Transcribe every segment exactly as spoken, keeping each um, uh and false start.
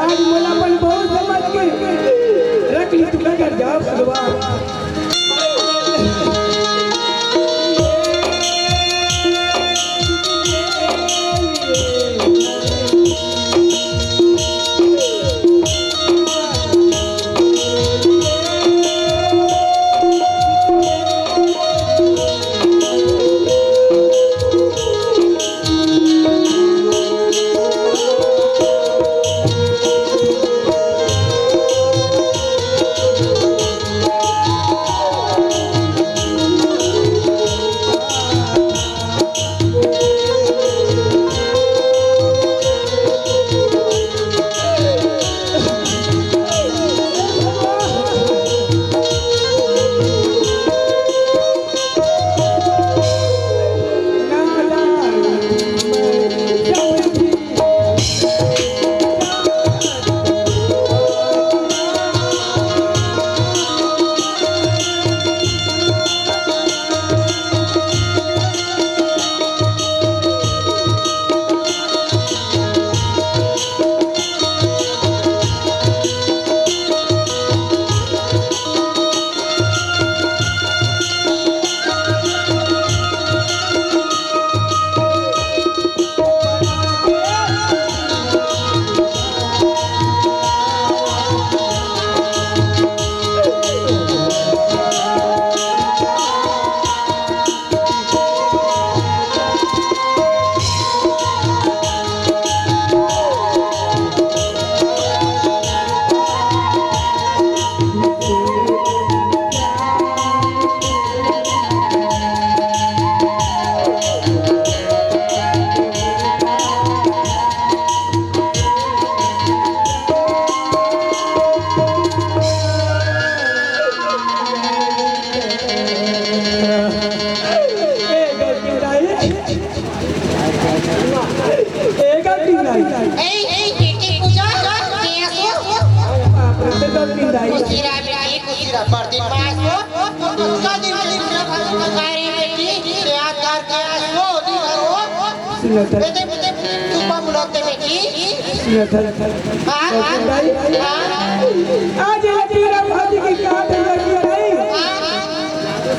आज मोला अपन बहू समझ के रख ली, तू का कर जाओ भगवान। ए गलती दाई, ए गलती दाई। ए, ए, बेटी पूजा, के आसो? बाप रे, ते गलती दाई। खुशी रहा बेटी, खुशी रहा, परदीन मास हो। कतका दिन के दिन मेरा भाई का रे बेटी, ते याद कर के आसो, दिन हो। सुनो तो। बेटे, बेटे, तू पा बुलाते बेटी। सुनो तो। हाँ, हाँ, गलती दाई। हाँ। आज ये तेरा भाजी की काट है, गलती दाई। हाँ।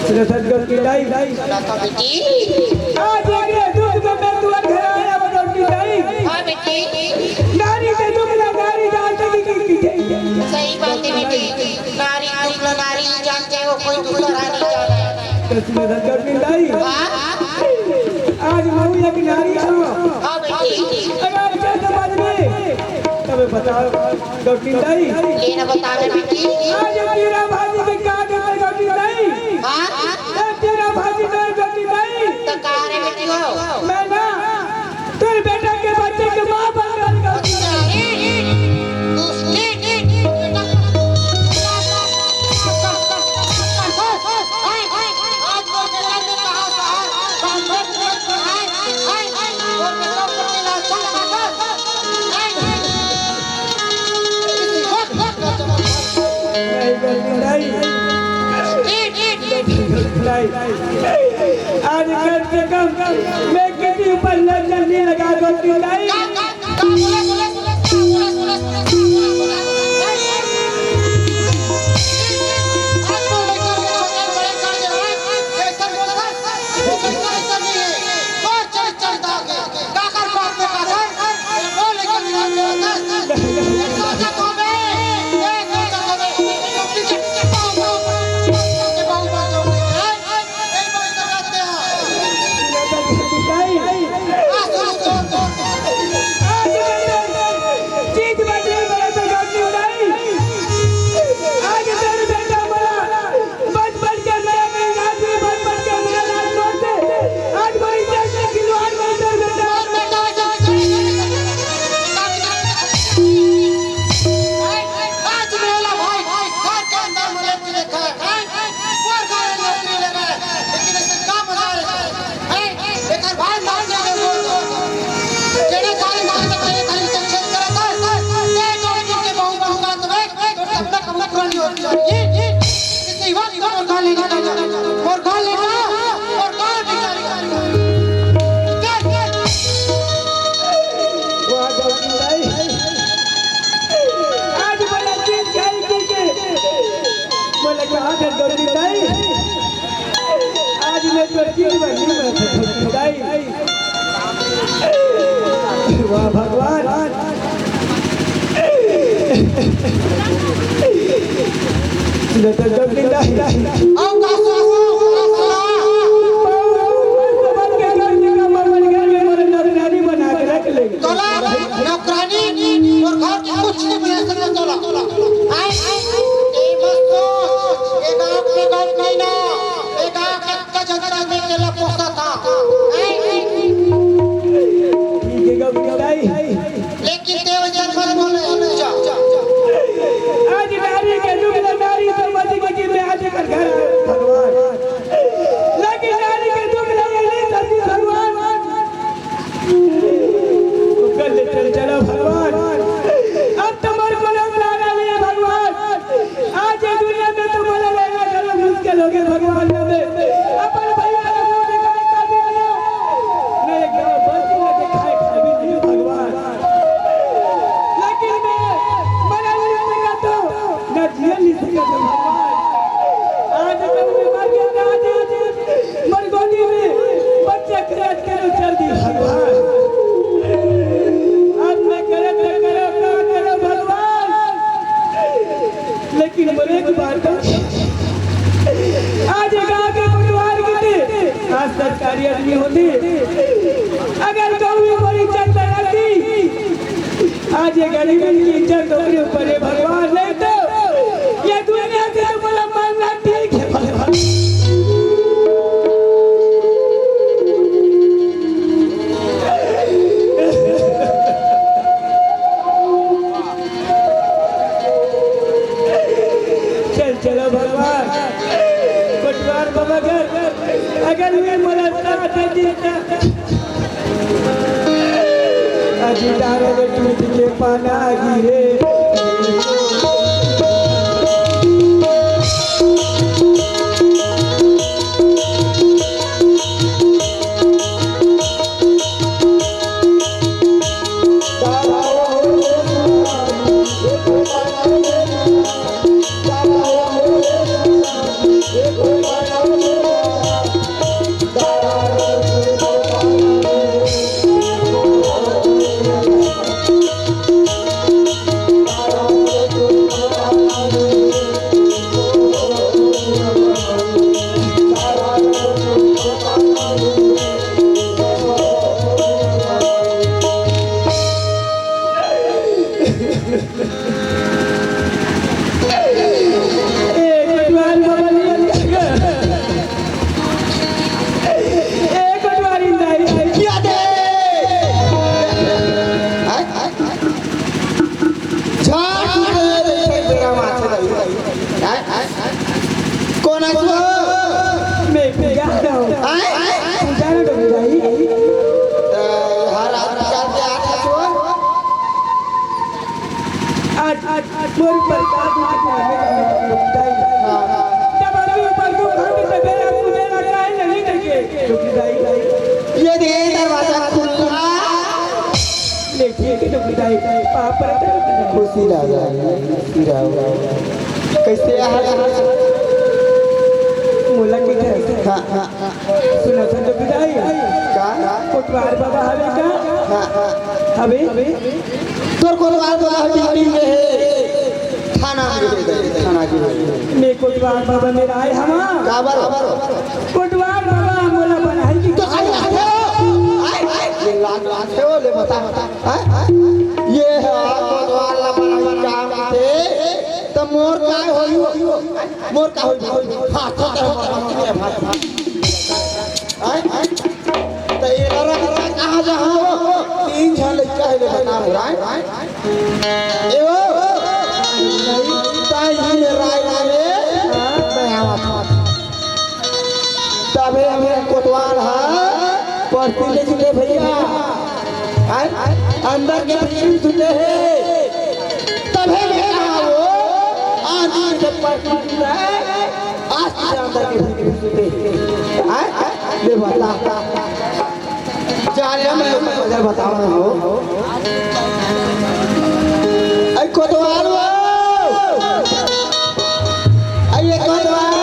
सुनो तो, गलती दाई। सुनो तो बेटी। आज एक दुख में मैं तुम्हारे घर आया हूँ, गलती दाई। हाँ बेटी। नारी के दुख ना नारी जान सकी की, की, की। सही बात है बेटी। नारी दुख ला नारी ही जानथे, वो कोई दूसरा नहीं जाने। तो सुनो तो, गलती दाई। हाँ? आज मैं एक नारी हूँ। हाँ बेटी। अगर के समाज में, तबे बताओ, गलती दाई। ये ना बताना बेटी। आज तेरा भाजी में का करते, गलती दाई? हाँ? ए, तेरा भाजी में, गलती दाई। तो का रे बेटी हो? मैं ना तेरे बेटा के बच्चे के माँ बन गई। अच्छा, ए, ए, ए, तू सुन, ए, ए, ए, बेटा, आज वो बेटा ने कहा, कहा, बात मत कर, हाय, हाय, हाय, वो बेटा को तेरा अच्छा लगा था, हाय, हाय। नहीं, गलती नहीं। ए, ए, ए, ए। नहीं। आज कम से कम मैं किसी ऊपर नजर नहीं लगा सकती, नहीं। आज मेला भाई, घर के अंदर में लेके देखा है, हैं? मोर घर में नौकरी लगा है, लेकिन ऐसे का मजा आए, हैं? एकर भाई मार दे दे मोर को। जेड़े सारे मार दे, तेरे खाली तो छेद करे था, ये जो इनके बहू बहू का तो रे, तो तब तक हम लोग पुरानी होती जाएगी। ये, ये, ये, ये, ये, ये, मोर घर लेके जा, मोर घर लेके जा, मोर घर लेके जा। वाह, गौतम भाई। वाह भगवान। तोला नौकरानी और घर के कुछ नहीं बना सकता तोला। आए, आए, आए, ए मत सोच, ए गाँव के गाँव नहीं ना, ए गाँव के का जनता में तेला पोसत हा। आए, आए, आए। ठीक है, गौरी दाई। लेकिन देव जन मत बोले, जा, जा, जा। आज नारी के दुख ला नारी समझ के कि मैं आज कर घर भगवान। लेकिन नारी के दुख ला ये नहीं समझी भगवान। ऊपर ले चल चलो भगवान। अब तुम्हारे को ना बुला रहा है भगवान। आज ये दुनिया में तुम्हारा रहना चलो मुश्किल हो गया भगवान ने। अपन भाई का मुंह दिखाई कर भी नहीं। मैं एक गाँव भर की ना दिखाई कर भी नहीं भगवान। लेकिन मैं मरा नहीं सकता तो ना जिया नहीं सकता भगवान। आज तो मैं मर गया ना, आज, आज मोर गोदी में बच्चा के आज के चल दी भगवान। अब मैं करे तो करो, का करो भगवान। लेकिन मोर एक बात बा, आज गाँव के पटवार के आज सरकारी आदमी होते, अगर कहूँ मोर इज्जत रहती, आज ये गरीबन की इज्जत ओकरे ऊपर है भगवान, नहीं तो ये दुनिया से तो बोला मानना ठीक है भगवान। चल चलो भगवान, कोटवार बाबा घर अगर वे मोला साथ देता। अजी तारा के टूट के पाना गिरे। ए, कोटवार बाबा ले लिया। ए, कोटवारी दाई। क्या दे? झाड़ फूक दे, तेरा माथे दाई। कोन आय वो? मैं पूजा हूँ। आय? पूजा ना डोकरी दाई। त हर आदमी जान के आत हस वो? आज, आज, आज मोर ऊपर का दुख है, डोकरी दाई। हाँ। जब अभी ऊपर को घर में से बेरा पूजा ना कराए नहीं देंगे, डोकरी दाई। ये दे दरवाजा खुला। ले, ठीक है, डोकरी दाई, पाँव परत हँव। खुशी रहो, खुशी रहो। कैसे आहा? मोला के घर। हाँ, हाँ, हाँ। सुना, सुन, डोकरी दाई। का? कोटवार बाबा हवे का? हाँ, हाँ। हवे? तोर कोटवार बाबा हवे, ड्यूटी में हे। थाना में, थाना में। मैं कोटवार बाबा मेर आय हँव। काबर? कोटवार बाबा मोला बनाही कि तो सही बात है। आय, आय, ये लाज, लाज है वो, ले बता, बता। हैं? ये है कोटवार ला बनाही काम थे, त मोर का होही वो? मोर का होही? हाँ, तो, तो, तो, हैं? हैं? त ये लड़ा, लड़ा कहाँ जहाँ वो? तीन झन लइका है, ले बता, बुराय। ए वो, ताई जी ने राय माने, मैं आवत हँव। तभे हमर कोटवार ह परती ले जुटे भैया। आय, अंदर के भीतरी जुटे हे। तभे में ना वो आदमी के परती जुटे हे, आज के अंदर के भीतरी जुटे हे। आय, ले बता। जा रे, मैं ओकर वजह बतावत हँव। ऐ कोतवाल वो! ऐ ये कोतवाल!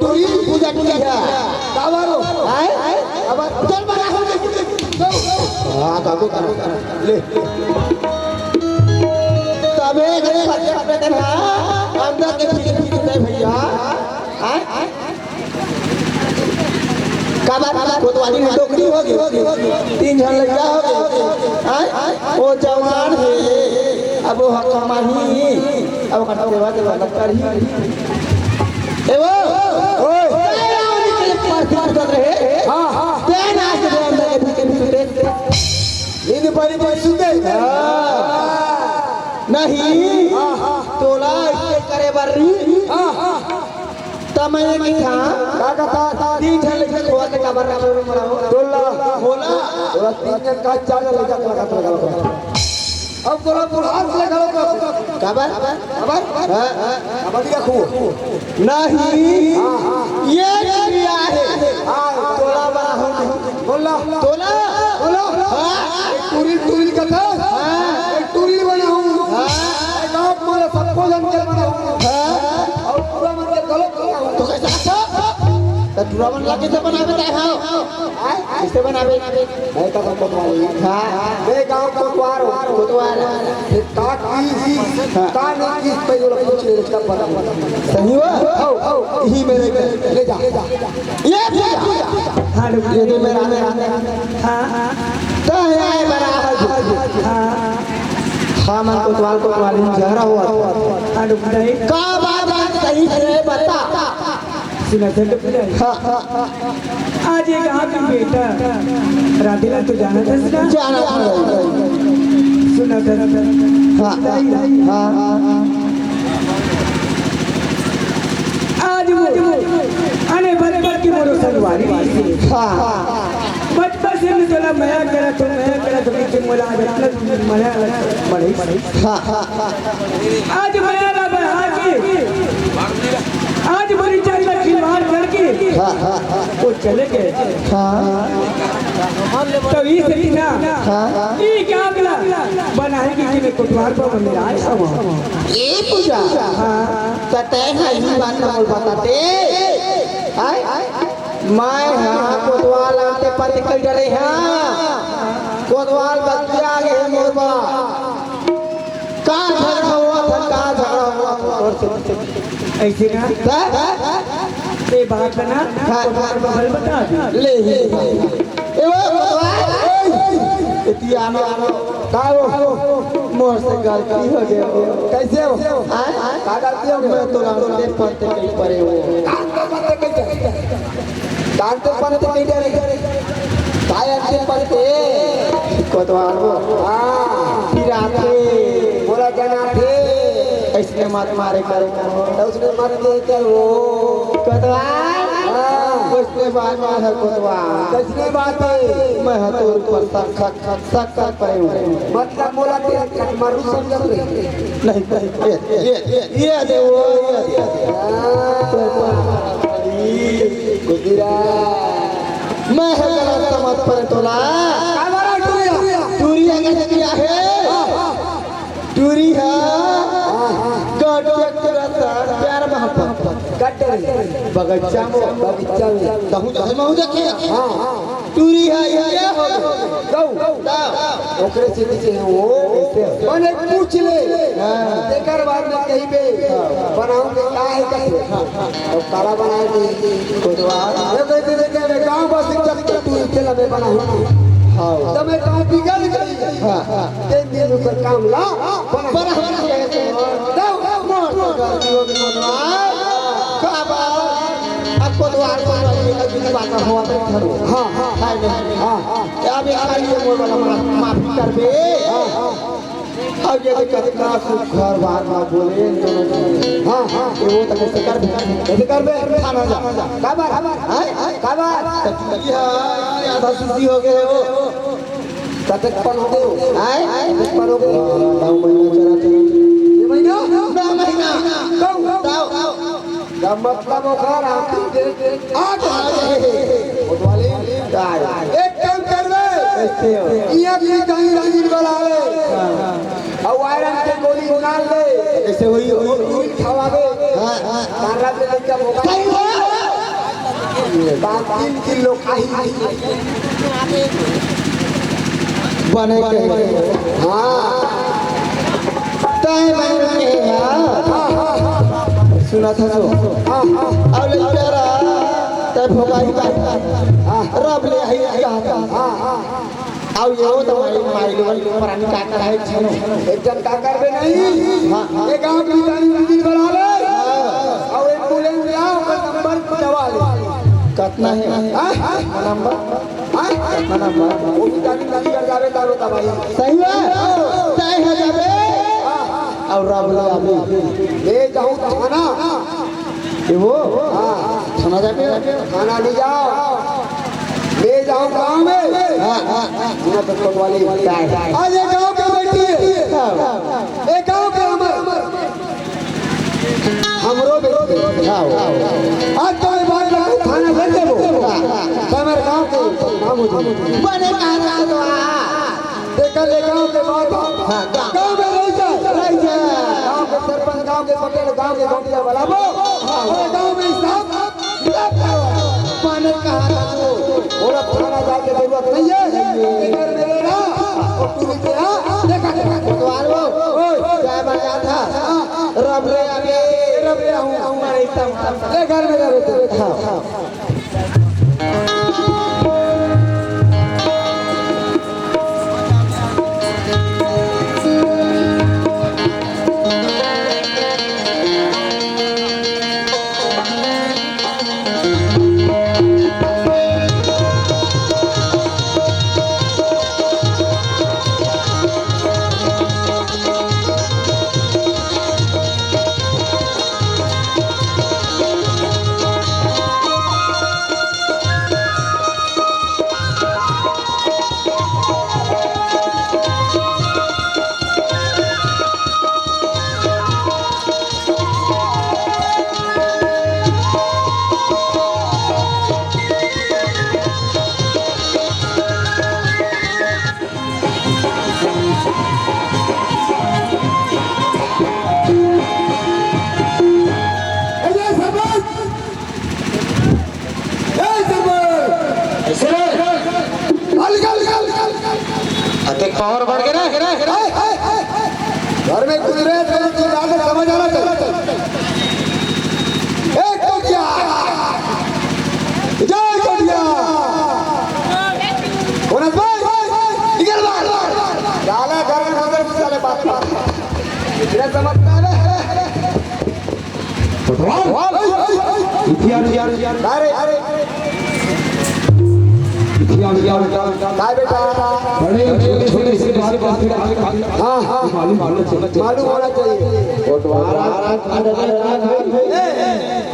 टूरी पूजा टूरी है। काबर हो? आय? काबर? चल बड़ा हो गए। हाँ, काबू करो। ले। तबे गए पत्ते पत्ते कर, हाँ। अंदर के पीछे पीछे गए भैया। आय? काबर? कोतवाली में डोकरी हो गई। तीन झन लइका हो गए। आय? वो जवान है। अब वो हक माही। अब ओकर सेवा के बात करही। ए वो, ओए। तेरा उन्हीं के लिए पास पास कर रहे। हाँ, हाँ। तेरा नाच दे अंदर के भूखे भी सुते। नींद पानी पानी सुते। हाँ। नहीं। हाँ, हाँ। तोला इसके करे बर रही। हाँ, हाँ। त मैं ये कहा, का कथा? तीन झन लेके खोआ के काबर रखो रे मराओ। तोला। होला। तोला तीन झन का चार झन लेके खोआ के रखो। अब बोला, बुढ़ास ले घलो को। काबर? काबर? हाँ। काबर दिया खूब। नहीं। हाँ, हाँ। ये क्रिया है। हाँ। तोला बना हूँ। बोला। तोला। बोला। हाँ। एक टूरी, टूरी कथा। हाँ। एक टूरी बना हूँ। हाँ। एक आप मोला सबको जन के बना हूँ। हाँ। और पूरा मन के गलत बना हूँ। तो कैसा? तो टूरा मन ला कैसे बनावे ताय? हाँ। कैसे बनावे? मैं तो कोतवाल हूँ। हाँ। मैं गाँव कोतवाल हूँ। कोतवाल। फिर का की, हाँ। का नहीं की, पहले वाला पूछ ले, इसका पता नहीं। सही हुआ? हौ, हौ। यही मेरे को ले जा। ये पूजा। हाँ, रुक। ये दे मेरा, मेरा। हाँ, हाँ। तो है बड़ा है। हाँ। हाँ, मन कोतवाल, कोतवाल ही झगड़ा हुआ। हाँ, रुक जाए। का बात है, सही से बता। सुना था, रुक जाए। हाँ, हाँ। आज ये गाँव की बेटा राधेला तो जाना था इसका? जाना था। सुना था। हाँ, हाँ, हाँ। आज वो अने बचपन की मोरो संगवारी। हाँ। बचपन से मैं तोला मया करा तो, मया करा तो, कि मोला आज इतना मया लग पड़े। हाँ, हाँ। आज मया ला बढ़ा के, आज बड़ी चाचा खिलवाड़ करके हाँ, हाँ, हाँ। वो चले गए। हाँ। तो इस दिन ना, हाँ। ई काम ला बनाए कि मैं कोतवाल पर मंदिर आए सब। ये पूजा। हाँ। तो तय है, ई बात ना बोल बताते। आय? मैं हाँ कोतवाल आते पति कह डरे हाँ। कोतवाल बतिया गए मोर बा। का झगड़ा हुआ था, का झगड़ा हुआ था? ऐसे ना? का? ये बात ना, हाँ। तो बार बदल बता दे। ले ही। ए वो, वो, ए, इतिया में आनो। का हो? मोर से गलती हो गया। कैसे हो? हाँ? का गलती हो गया? मैं तो रास्ते पर ते कहीं पड़े हो। कान तो पत्ते कहीं डरे। कान तो पत्ते कहीं डरे। काय अंते पत्ते? कोतवाल वो। हाँ। फिर आते। बोला जना थे। ऐसे मत मारे करो। तो उसने मत दे के वो। कोतवाल? हाँ। उसने बात में है कोतवाल। कैसने बात है? मैं हतोर पर सक, सक, सक, सक पड़े हूँ। मतलब बोला तेरा कट मारू समझ रहे। नहीं, नहीं, ये, ये, ये, ये दे वो, ये दे। हाँ। गुजरा। मैं है गलत समझ पर तोला। काबर टूरी? टूरी है, कैसे किया है? टूरी है। गड्ढे के रस प्यार मोहब्बत। गड्ढे में। बगीचा में। बगीचा में। तहूँ जहाँ महूँ देखे। हाँ, हाँ। टूरी है, ये हो गो। गौ। ओकरे से नीचे है वो। कैसे? मने पूछ ले। हाँ। तेकर बाद में कहीं पे बनाऊँ के का है कहीं। अब काला बनाए थे। कोतवाल। ये कहते थे कि मैं गाँव बस जब तक तू इनके लगे बना हूँ। हाँ। तो मैं गाँव बिगड़ गई। हाँ, हाँ। तीन दिन ऊपर काम ला, बना। बना, बना। तो मोर तो गलती हो गई, कोतवाल। का बात? अब कोतवाल, कोतवाल, ये कभी बात हुआ तो धरो। हाँ, हाँ। है नहीं? हाँ, हाँ। क्या भी खाली मोर वाला माफ, माफी कर दे। हाँ, हाँ। अब ये तो कतना सुख घर बार में बोले दोनों जने। हाँ, हाँ। ये वो तो कैसे कर दे? कैसे कर दे? थाना जा। काबर? हाँ? काबर? तो चुकी है, आधा सुधी हो गए हो। कतक पन हो गए हो? आय? कतक पन हो गए हो? नौ महीना चला चला। ये महीना? नौ महीना। दो। दो। का मतलब ओकर आंटी के आठ हाथ है। कोतवाली। एक काम करबे। कैसे हो? इहाँ भी कहीं रंगीन वाला है। हाँ। अउ आयरन के गोली निकाल ले। कैसे हुई? गोली खवावे। हाँ, हाँ। तारा पे लइका भोगा। सही है। तीन किलो खाही। बने के। हाँ। तय बने के, हाँ। सुना था सो। हाँ, हाँ। अब ले जा रहा, तय भोगाई का। हाँ। रब ले आई का। हाँ, हाँ। अउ ये तो भाई, भाई लोगन के ऊपर हम का कहे छनो। एक जन का करबे नहीं। हाँ, हाँ। ये गांव की तानी दीदी बना ले। हाँ। अउ एम्बुलेंस ला, ओकर नंबर दबा ले। कतना हे? हाँ? नंबर? हाँ? कतना नंबर? वो भी तानी दीदी कर जावे, तारो दबाई। सही है? तय हो जावे। हाँ, हाँ। अउ रब ले आवे। ले जाऊं थाना। ये वो? हाँ। थाना जाके? थाना नहीं जाओ, ले जाओ गांव में। हाँ, हाँ, हाँ। पूरा तो कोतवाली। आज ये गांव के बेटी है। हाँ। ये गांव के हमर, हमरो बेटी है। हाँ। आज तो ये बात ला थाना भेज देबो। हाँ। तो हमारे गांव के नाम हो जाए। बने कहा तो आ। देखा ले गांव के बात। हाँ, गांव। गांव में रह जाए। रह जाए। गांव के सरपंच, गांव के पटेल, गांव के गौंडिया बुलाबो। हाँ। और गांव में हिसाब। बने कहा तो। बोला थाना जाके जरूरत नहीं है। इधर में रहना। और तू भी तेरा। देखा, देखा। कोतवाल वो। ओए। जय मजा था। हाँ। रब रे अबे। रब रे हूँ। हमारे इतना। ले घर में रह बेटे। हाँ। ए, सरपंच! ऐसे रे। हल्का, हल्का, हल्का, हल्का। अते पावर बढ़ के रे, रे, रे। हाय, हाय, हाय, हाय। घर में कुछ रहे तो तू ज्यादा समझ आना चाहिए। ए, कोटिया। जय कोटिया। बोनस भाई, निकल बाहर। साला घर में घुस, साले बात, बात। इतना समझता है। कोतवाल। इतिहास, अरे, अरे। इतिहास, इतिहास। काय बेटा? बड़े छोटे, छोटे से बात करते हैं। हाँ, हाँ। मालूम होना चाहिए। मालूम होना चाहिए। कोतवाल।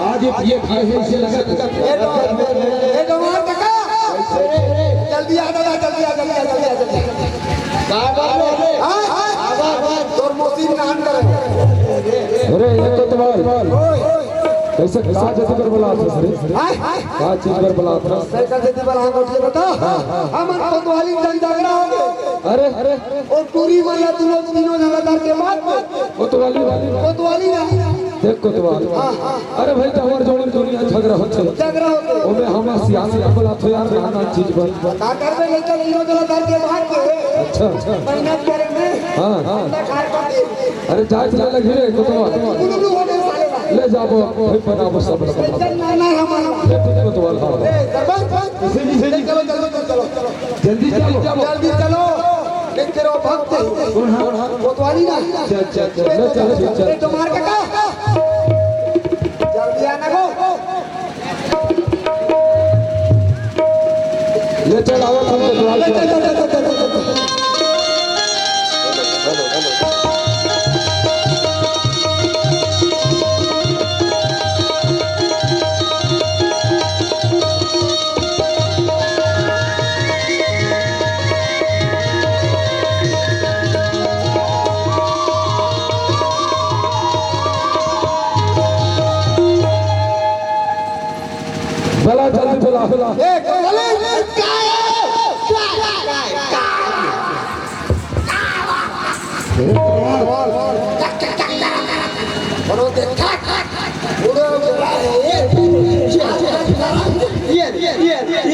आज ये पिए खाए हैं, इसे लगा। ए, ए, ए, जल्दी आ, दादा, जल्दी आ, जल्दी आ, जल्दी आ, जल्दी आ। का बात है? हाँ? तोर मौसी नाम करे। अरे, ये कोतवाल। ओए। कैसे, का चीज पर बुलात हस रे? हाँ? का चीज पर बुलात हस? कैसे चीज पर बुलात हस, बता। हाँ, हाँ। हमन कोतवाली जन झगड़ा हो गए। अरे, अरे। और टूरी मन ला तीनों, तीनों झगड़ा करके मार दे। कोतवाली वाली। कोतवाली ना। देख कोतवाल। हाँ, हाँ। अरे भाई, तो हमार जोड़ी दुनिया झगड़ा होथे। झगड़ा होथे। ओमे हम सियासी बोला तो यार, ना, ना चीज बन। का करबे, नहीं तो हीरो जला धर के भाग के। अच्छा, अच्छा। मेहनत करेंगे। हाँ, हाँ। अपना खाए खातिर। अरे, जाए चला लगी रे, कोतवाल। गुलगुलू हो गए साले भाई। ले जाबो, भाई बनाबो सब लोग। टेंशन ना, ना, हम, हम। ले ठीक कोतवाल, हाँ। ए, सरपंच, इसे, इसे, चलो, चलो, चलो, चलो। जल्दी चलो। जल्दी चलो। देख तेरे भक्त है। कौन है? कोतवाली ना। चल, चल, चल। ले चल, चल, चल। ए, तुम्हार काका। जल्दी आना गो। ले चल, आओ, तुम कोतवाल चल। बुला, जल्दी बुला, बुला। ए, कोतवाली!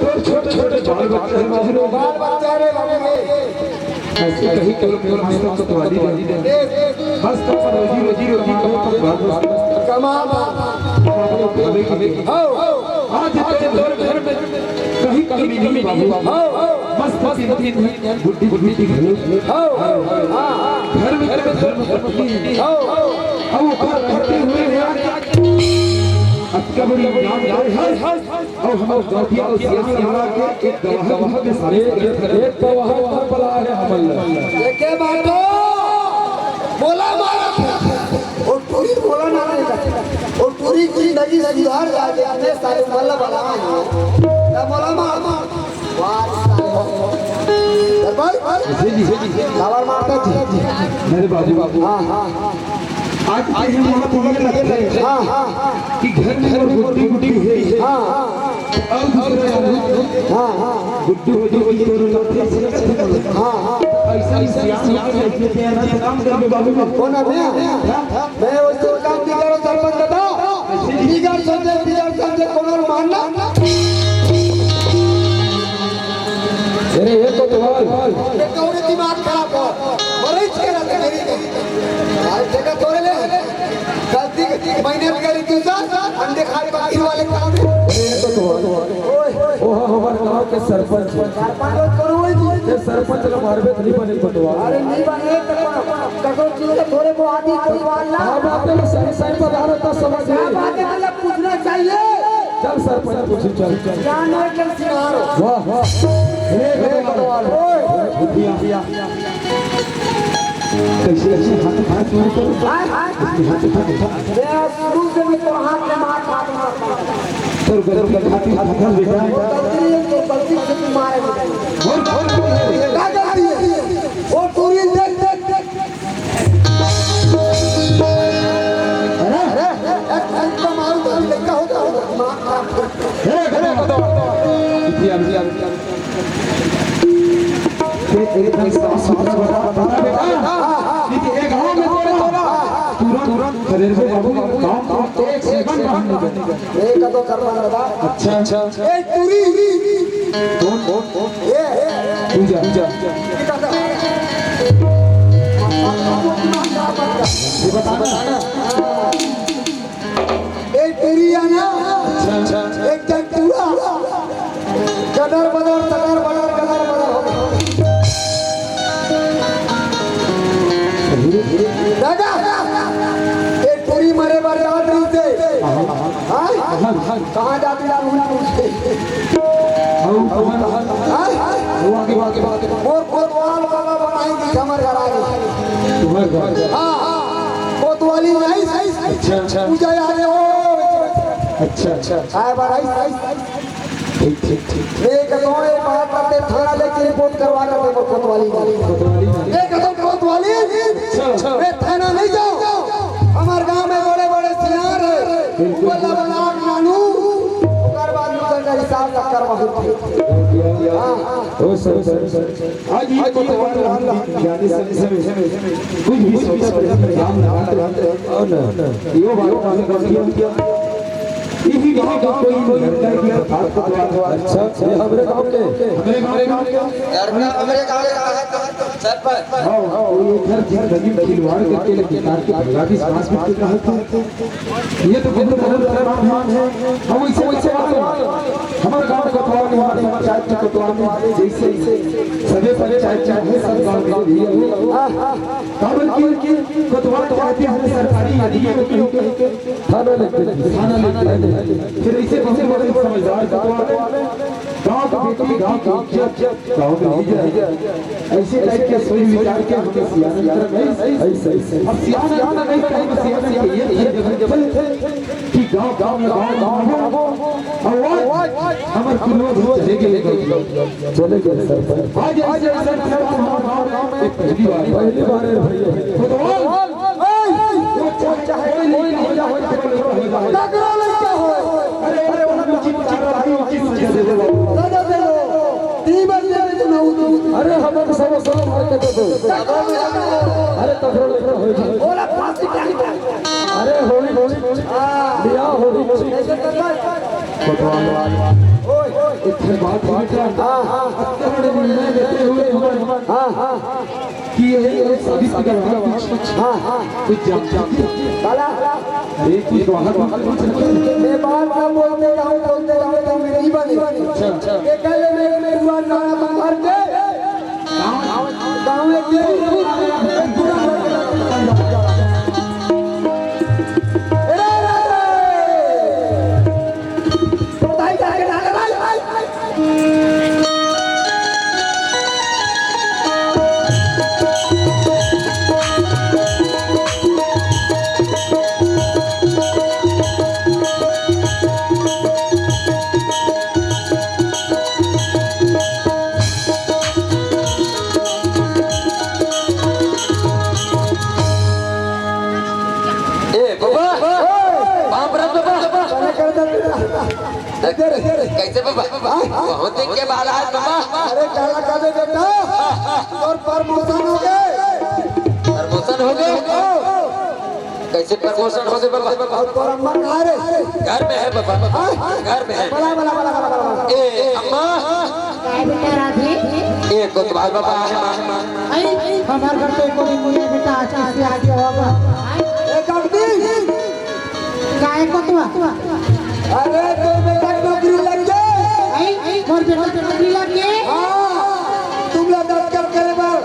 तोर छोटे छोटे बाल बच्चा हे बाबू। बाल बच्चा रे बाबू रे। ऐसे कहीं कहीं तोर मस्त कोतवाली दे। मस्त अपन रोजी रोजी रोटी कमा कर बाल बच्चा। कमा। बाबू खावे के लिए। हाँ। आज तेरे तोर घर में कहीं कमी नहीं बाबू। हाँ। मस्त तीन तीन गुड्डी गुड्डी की घर। हाँ। घर में घर में तोर पत्नी। हाँ। अब ऊपर रहते हुए यहाँ अतका बड़ी नाम है। अउ हमर जाति अउ सियान हमरा के एक गवाह के सारे एक गवाह पर बला है हमन ला। एके बात हो, मोला मारत हे। ओ टूरी मोला ना नहीं कहते। ओ टूरी जिंदगी सुधार जाए, अपने सारे मोला बला है। ना मोला मार, मार। वाह, सारे हो। दरबार? जी, जी, जी। काबर मारता जी? मेरे बाबू, बाबू। हाँ, हाँ, हाँ। आज, आज हम वहाँ पे ये रखते हैं हाँ, हाँ, हाँ। कि घर में अगर गुड्डी, गुड्डी है, हाँ, हाँ। और दूसरा आदमी हाँ, हाँ। गुड्डी हो जाएगी, तो हाँ, हाँ। ऐसा ही सियान होके बैठे थे, ना तो काम कर दो बाबू। कौन है भैया? हाँ? मैं वैसे काम नहीं करो, सरपंच दादा। बिगड़ समझे, बिगड़ समझे, कोनो मानना। अरे, ये तो तुम्हारा ये कौन दिमाग खराब हो? मरीज के रहते मेरी। आज जगह तोड़े ले। गलती मैंने करी तू सर, अंडे खाए बाकी वाले काम। अरे, ये तो तुम्हारा ओए, ओए। वो हमारे गांव के सरपंच है। सरपंच करो वही तू। ये सरपंच का मारबे तो नहीं बने पटवा। अरे, नहीं बने तो कौन? ककरो चीज के थोड़े को आदि कोई वाला। हाँ, बात है, सही, सही पधारो तो समझ क्या में। बात है, मतलब पूछना चाहिए। चल सरपंच, पूछी चल। क्या नाम है, कल सिंगार हो? वाह, वाह। हे भगवान। ओए। भूतिया। कैसे, कैसे हाथ, हाथ जोड़ कर। हाय, हाय। हाथ उठा, उठा। मैं शुरू से मैं तो हाथ में मार, मार, मार, मार। तो गलती, गलती, हाथ उठा, बेटा। गलती नहीं है, तो गलती से तू मारे मुझे। और, और, क्या गलती है? वो टूरी देख, देख, देख। अरे, अरे। तुरंत खदेरबो बाबू, गाँव के एक सेकंड रहन नइ दे। ए, कदो करना दादा। अच्छा, अच्छा। ए, टूरी। कौन, कौन, कौन? ए, ए। पूजा, पूजा। ये बता ना। ए टूरी हे ना, अच्छा, अच्छा। एक झन टूरा, गदर बदर, सदर बदर, गदर बदर हो गे। दादा, ए टूरी मरे बर जात रहिस हे। हाँ? कहाँ जात रहिस हे? हाँ? वो आगे, वो आगे, वो आगे। मोर कोतवाल वाला बनाई दी हमर घर आगे। तुम्हारे घर? हाँ, हाँ। कोतवाली नहीं, अच्छा, अच्छा। पूजा याद है, ओ। अच्छा, अच्छा। आए बार आई, आई, आई। ठीक, ठीक, ठीक। मैं कहता हूँ, ये बात करते थाना लेके रिपोर्ट करवा कर दे कोतवाली में। कोतवाली में। मैं कहता हूँ, कोतवाली, अच्छा। मैं थाना नहीं जाऊँ। हमारे गांव में बड़े-बड़े सियार हैं। बिल्कुल। वो लबनाक नानू, ओकर बाद मुझे का हिसाब तक करवा दो। हाँ। ओ सर, सर, सर। आज ये कोतवाल राम यानी समय, समय कुछ भी सोचा, परिणाम लगाते रहते हैं। और न, यो बात, बात, बात, यही गांव का कोई लड़का की बात को तो, अच्छा, ये हमरे गांव के, हमरे गांव के, हमरे गांव के, हमरे गांव के सरपंच। हाँ, हाँ, वो इधर जिंदगी में खिलवाड़ करके लेकिन तार के भैया भी सांस में कहा था। ये तो बहुत बड़ा नाम है। हम वैसे, वैसे बात है। हमारे गांव कोतवाल में, हमारे पंचायत के कोतवाल में जैसे, जैसे सभी पंचायत चाहे सब गांव में भी है। काबर की कोतवाल चाहते हैं सरकारी अधिकारी को कहीं के थाना लेके, थाना लेके। फिर ऐसे बहुत बड़े समझदार कोतवाल है। गांव की बेटी, गांव की इज्जत, गांव में इज्जत। ऐसे टाइप के सोच विचार के हम सियान नहीं, ऐसे, ऐसे। अब सियान नहीं, तो हम सियान के ये थे, जब थे कि गांव, गांव में, गांव, गांव, गांव। और आज हमारे पूर्वज चले गए, चले गए सरपंच। आज ऐसे, ऐसे सरपंच हमारे गांव में पहली बार, पहली बार है भैया। फुटबॉल, वो चाहे, चाहे कोई लड़का हो, चाहे कोई लड़का हो। टकरा लड़का हो। अरे, अरे, उन्हें कुछ, कुछ, कुछ, कुछ दे दो। दादा दे दो। तीन बजे में तो ना उठो। अरे, हमें तो सब, सब मार के दे दो। अरे, टकरा लड़का हो। बोला, फांसी डाल। अरे, होली, होली, होली। हाँ। लिया, होली, होली। कैसे करना है? कोतवाल। ओए, ओए। एक बात है बेटा। हाँ, हाँ। हत्यारे निर्णय लेते हुए हमारे हाँ, हाँ। कि ये, ये साबित करना कुछ, हाँ, हाँ। कुछ जान, जान। काला। अरे, कुछ बाहर मत, मत, मत। मैं बात ना बोलते जाऊँ, बोलते जाऊँ, तो मेरी बनी। अच्छा, अच्छा। ये कल मैं, मैं हुआ नाना बाहर के। गाँव, गाँव में तेरी ए, बाबा। बाप रे, बाबा। अरे, कर दे बेटा। कैसे बाबा? बहुत दिन के बाद आज बाबा। अरे, काला काले बेटा, तोर promotion हो गे। Promotion हो गे? कैसे promotion हो गे बाबा? अउ तोर अम्मा कहाँ रे? घर में है बाबा, हाँ? घर में है। बला, बला, बला, बला, बला। ए, अम्मा। काय बेटा राधे? ए, कोतवाल बाबा आहे, माँ, माँ। आई, हमार घर तो एको दिन नहीं है बेटा, आज किससे आगे होगा? ए, काकी। काय कोतवाल? अरे, तोर बेटा के नौकरी लग गे। आई, मोर बेटा के नौकरी लग गे? हाँ, तुमला दस्खत करे बर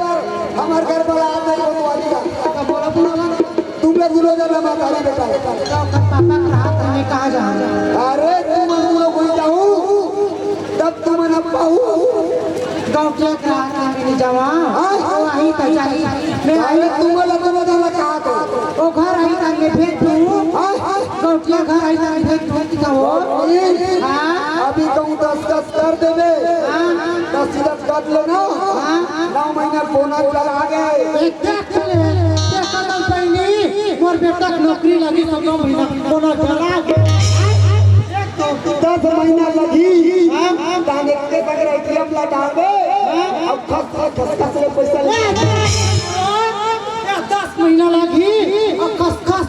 हमार घर बड़ा आदमी कोतवाली का। तो बोला, बोला, बोला। तुमला दूनों झन महतारी बेटा। तो ओकर पापा के हाथ में कहाँ जाओ? अरे, तुम दूनों कोई जाऊ, तब तुमन अब पाऊ। गौटिया के हाथ में नहीं जावा। हाँ? वो आई तो जाई। मैं आई। अरे, तुमला दूनों झन कहा तो। वो घर आई तो मैं भेज दूँ। हाँ? गौटिया घर आई तो मैं भेज दूँ, ठीक है हो? अरे, हाँ? अभी कहूँ दस्खत कर देबे। हाँ? दस्खत कर लेना। हाँ? नौ महीना बोनस चला गे। एक देख ले, देख कदम पहिली, मोर बेटा के नौकरी लगी तो नौ महीना बोनस चला गे। एक तो दस महीना लगी, हाँ? ताने के बगैर एटीएम ला डालबे, हाँ? अब खस, खस, खस, खस ले पैसा ले। ए, ए, दस महीना लगी, अब खस, खस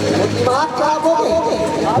दिमाग खराब हो गए।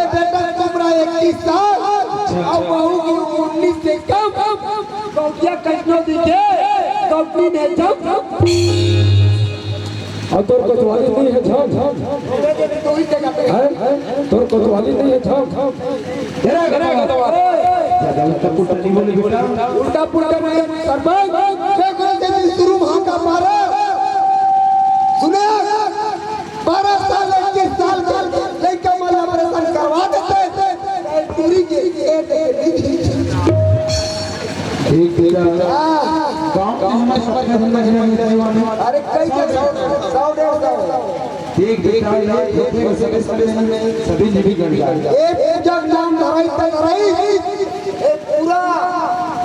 अरे बेटा, तुमरा इक्कीस साल, अउ बहू के उम्र उन्नीस से कम। गौटिया कइसनो दिखे, गौटी ने जम। अउ तोर कोतवाली नइ हे झम। हैं? तोर कोतवाली नइ हे झम। घेरा, घेरा, घेरा। ज्यादा उल्टा पुल्टा नइ बोले बेटा। उल्टा पुल्टा नइ, सरपंच, शुरू में हाका मारा। सुने, बारह साल, इक्कीस साल के लइका मन operation करवा देते, टूरी के, के, के, के, ठीक बेटा। हाँ। गाँव के हमर सबके धंधा झगड़ा मिलता है वाले। अरे, कई के सौ, सौ, डेढ़ सौ। देख बेटा, ये धोखे में से किस्मत में सभी जीवित गण जाए। ए पूजा के नाम धराई त धराई, ए पूरा,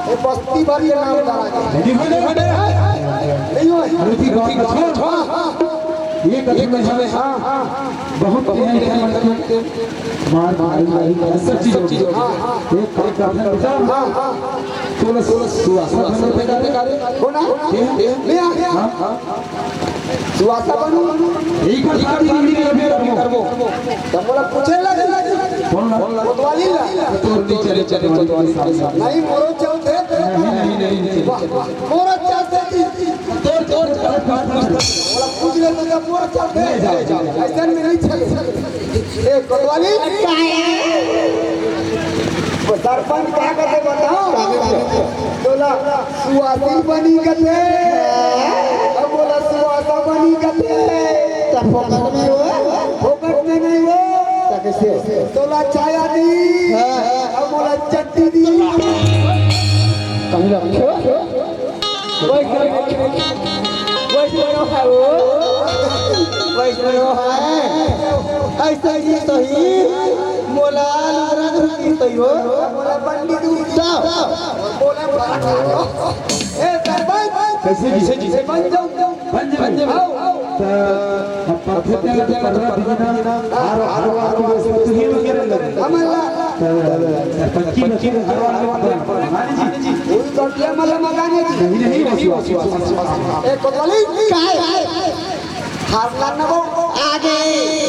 ए बस्ती भर के नाम धराई। नहीं हो, नहीं हो, नहीं हो। नहीं हो। अरे जी, बात छोड़। हाँ, हाँ। ये कथन में हमें, हाँ, हाँ। बहुत प्रेम से मन के मार, मार, मार, मार, सब चीज होती है। हाँ, हाँ। एक, एक कथन बेटा, हाँ, हाँ। तोला, तोला, तू आसन, आसन पे करे, करे। हो ना? ये, ये। ले आ, ले आ। हाँ, हाँ। सुवासा बनू। एक बार शादी नहीं करबो, करबो। त मोला पूछे लगे। कौन ला? कोतवाली ला। तोर नीचे, नीचे, नीचे, नीचे। नहीं, मोरो चलथे। नहीं, नहीं, नहीं, नहीं। वाह, वाह। मोरो चलथे। तोर, तोर, तोर। मोला पूछ ले तो, मोरो चलथे। नहीं, जाओ, जाओ। अइसन में नहीं चले। ए, कोतवाली। वो सरपंच का कथे बताओ? तोला सुवासिन बनी कथे। अब बोला सुवासा बनी कथे। त फोकट में हो? फोकट में नहीं हो। त कैसे? तोला छाया दी। हाँ। अब मोला चट्टी दी। कहीं रखे हो? वैष्णव, वैष्णव है वो। वैष्णव है। ऐसा ही सही। मोला लुगरा धुरती सही हो। मोला पंडित उठा। मोला ए, सरपंच। कैसे जी? सरपंच जाओ। पंच, पंच। आओ। त अब पत्थर के लगे पत्थर दिखना, हारो, हारो, हारो, हारो, तू ही वगैरह लगे। हमला। त सरपंच की वकील हर वाले पर। हाँ जी। कोई गठिया मला मकाने जी। नहीं, नहीं, वसी, वसी, वसी, वसी। ए, कोतवाली। काय? हार लान ना वो। आगे।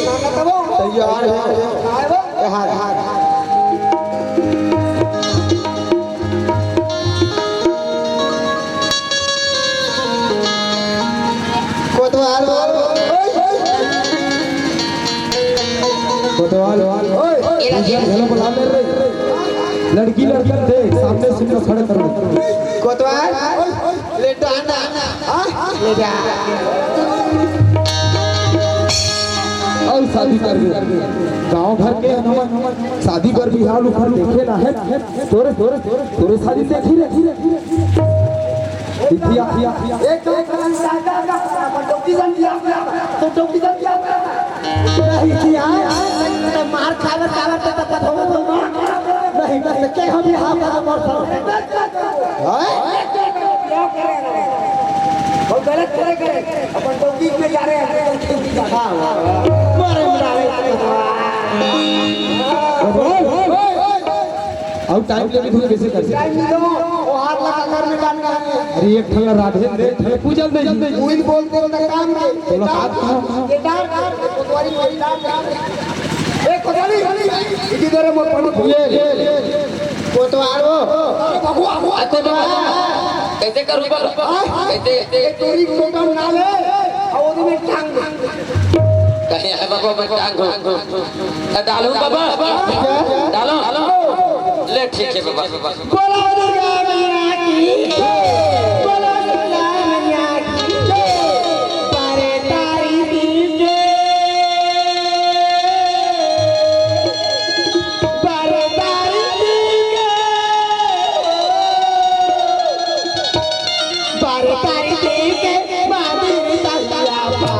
ना ना वो। तैयार है। काय वो? ए, हार, हार, हार। कोतवाल, कोतवाल, ओए, इधर घलो बुला ले रे। लड़की, लड़का देख, सामने सुन लो, खड़े करो। कोतवाल, ले डाना, हाँ? ले जा। अउ शादी कर दे। गांव भर के हमन शादी बर बिहाव उखाव देखे ला हे। तोरे, तोरे, तोरे शादी देखी रे। बिटिया, एक, एक, अपन डौकी जन दिया, तो डौकी जन दिया। नहीं किया, तो मार खावे, खावे, तो, तो, तो, तो, नहीं, नहीं, के हम यहाँ पर मर सकते हैं। हैं? वो गलत करे, करे। अपन डौकी में जा रहे हैं, हाँ, मारे, मारे। अउ टाइम लेके तू कैसे कर सकते? टाइम नहीं दो, वो हाथ लगा कर निकालना है। अरे एक ठला राधे दे, एक ठला पूजल दे। तू ही बोल दे ना काम के। चलो, काम कहाँ? ये डार, डार, कोतवाली, कोई डार, डार। ए, कोतवाली, इधर है, मोर पंडित। ये, ये, ये। कोतवाल हो। अरे बाबू, बाबू, आ, कोतवाल। कैसे करूँ बाबा? हाँ? कैसे? ये तोरी टोटम ना ले, और वो तुम्हें टांग दे। कहीं है बाबा, मैं टांग हूँ। त डालूं बाबा? डालो। ले, ठीक है बाबा। बोलो दुर्गा मैया की जय। बोलो दुर्गा मैया की जय। बारह तारीख की जय। बारह तारीख की जय। बारह तारीख के मामी तैया पारवा।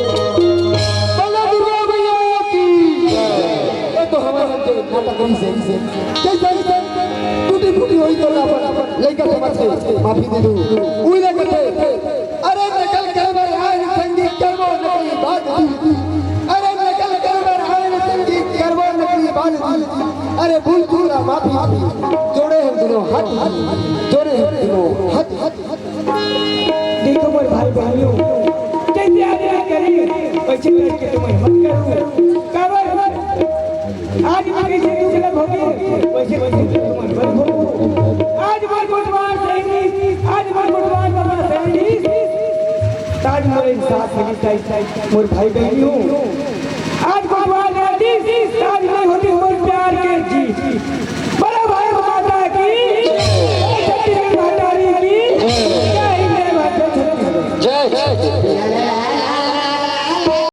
बोलो दुर्गा मैया की। ये तो हमारे नाटक रहिसे। जैसे टूटी फूटी होही तो अपन लइका समझ के माफी दे दू। उही ला कथे, अरे नकल करे बर आए संगी करबो नकली बात दी। अरे नकल करे बर आए संगी करबो नकली बात दी। अरे भूल चूक ला माफी दी। जोड़े हम दुनों हाथ दी। जोड़े हम दुनों हाथ दी। देखो मोर भाई बहनियों, जैसे आदमी करे, वैसे करके तो मैं मत करूँ। काबर? आज मेरी से दुख न भोगे, वैसे वैसे तुम मत भोगो। आज मोर कोटवार सैनी, आज मोर कोटवार बाबा सैनी, आज मोर इंसाफ मिली जाए, मोर भाई बहनियों। आज कोटवार राती, आज नहीं होती मोर प्यार के जीत।